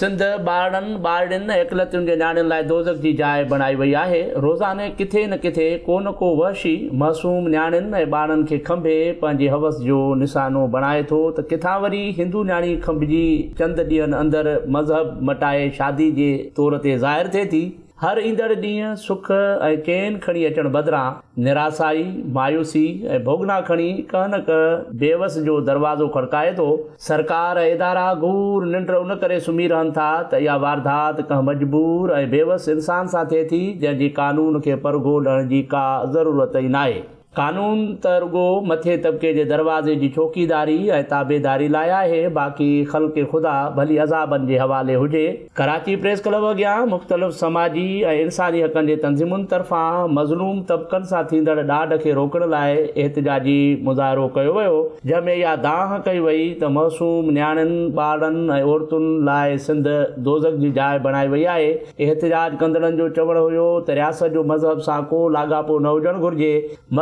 سنڌ ٻارڙن، ٻارڙين ۽ اقليتن جي نياڻين لاء دوزخ جي جاء بڻائي وئي آهي. روزاني ڪٿي نه ڪٿي ڪو نه ڪو وحشي معصوم نياڻين ۽ ٻارڙن کي کنڀي پنهنجي حوس جو نشانو بڻائي ٿو ته ڪٿان وري هندو نياڻي کنڀجي چند ڏينهن اندر مذهب مٽائي شادي جي طور تي ظاهر ٿئي ٿي. هر ايندڙ ڏينهن سک ۽ چين کڻي اچڻ بدران نراسائي، مايوسي ۽ ڀوڳنا کڻي ڪنهن نه ڪنهن بيوس جو دروازو کڙڪائي ٿو. سرڪار ۽ ادارا گهور ننڊ ان ڪري سمهي رهن ٿا ته اها واردات ڪنهن مجبور ۽ بيوس انسان سان ٿئي ٿي جنهن جي قانون کي پرگهو لهڻ جي ڪا ضرورت ئي ناهي. قانون ته رڳو مٿين طبقي جي دروازي جي چوڪيداري ۽ تابعداري لاء آهي، باقي خلق خدا ڀلي عذابن جي حوالي هجي. ڪراچي پريس ڪلب اڳيان مختلف سماجي ۽ انساني حقن جي تنظيمن طرفان مظلوم طبقن سان ٿيندڙ ڏاڍ کي روڪڻ لاء احتجاجي مظاهرو ڪيو ويو، جنهن ۾ اها دانهن ڪئي وئي ته معصوم نياڻين، ٻارڙن ۽ عورتن لاء سنڌ دوزخ جي جاء بڻائي وئي آهي. احتجاج ڪندڙن جو چوڻ هيو ته رياست جو مذهب سان ڪو لاڳاپو نه هجڻ گهرجي،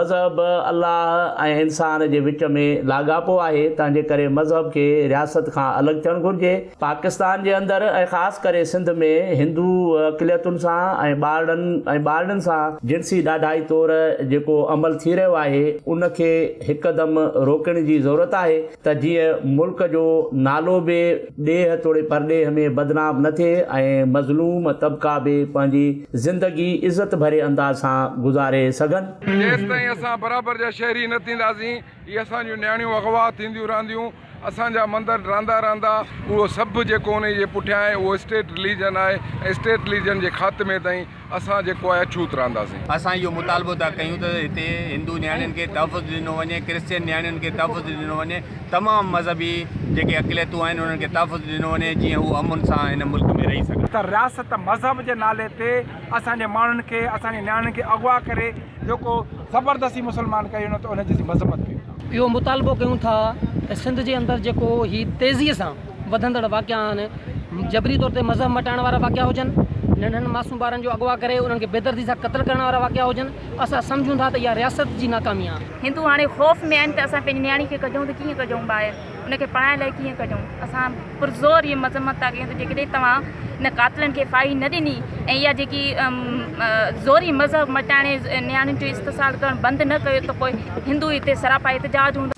مذهب الله ۽ انسان جي وچ ۾ لاڳاپو آهي، تنهنجي ڪري مذهب کي رياست کان الڳ ٿيڻ گهرجي، پاڪستان جي اندر ۽ خاص ڪري سنڌ ۾ هندو اقليتن سان ۽ ٻارڙن ۽ ٻارڙين سان جنسي ڏاڍائي طور جيڪو عمل ٿي رهيو آهي ان کي هڪدم روڪڻ جي ضرورت آهي ته جيئن ملڪ جو نالو به ڏيهه توڙي پرڏيهه ۾ بدنام نه ٿئي ۽ مظلوم طبقا به پنهنجي زندگي عزت ڀري انداز سان گذاري سگهن. جيستائين اسان برابر جا شهري نه ٿينداسين، هي اسان جون نياڻيون اغوا ٿينديون رهنديون، اسان جا مندر ڊهندا رهندا، اهو سڀ جيڪو انهي جي پٺيان آهي اهو اسٽيٽ رليجن آهي ۽ اسٽيٽ رليجن جي خاتمي تائين اسان جيڪو آهي اڇوت رهنداسين. اسان اهو مطالبو ٿا ڪيون ته هتي هندو نياڻين کي تحفظ ڏنو وڃي، ڪرسچن نياڻين کي تحفظ ڏنو وڃي، تمام مذهبي جيڪي اقليتون آهن انهن کي تحفظ ڏنو وڃي جيئن هو امن سان هن ملڪ ۾ رهي سگهن. ته رياست مذهب جي نالي تي اسان جي ماڻهن کي اسان جي نياڻين کي اغوا ڪري جيڪو زبردستي مسلمان ڪيو وڃي ته ان جي اسين مذمت ڪيون ٿا. اهو مطالبو ڪيون ٿا ته سنڌ جي اندر جيڪو هي تيزي سان وڌندڙ واقعا آهن جبري طور تي مذهب مٽائڻ وارا واقعا هجن، ننڍن معصوم ٻارن جو اغوا ڪري انهن کي بيدردي سان قتل ڪرڻ وارا واقعا هجن، اسان سمجهون ٿا ته اها رياست جي ناڪامي آهي. هندو هاڻي خوف ۾ آهن ته اسان پنهنجي نياڻي کي ڪڍون ته ڪيئن ڪڍون ٻاهر ان کي پڙهائڻ لاء ڪيئن ڪڍون اسان پرزور هي مذمت ٿا ڪيون ته جيڪڏهن توهان ان قاتلن کي ڦاهي نه ڏني ۽ اها جيڪي زوري مذهب مٽائڻ نياڻين جو استحصال ڪرڻ بند نه ڪيو ته پوء هندو هتي سراپا احتجاج هوندا.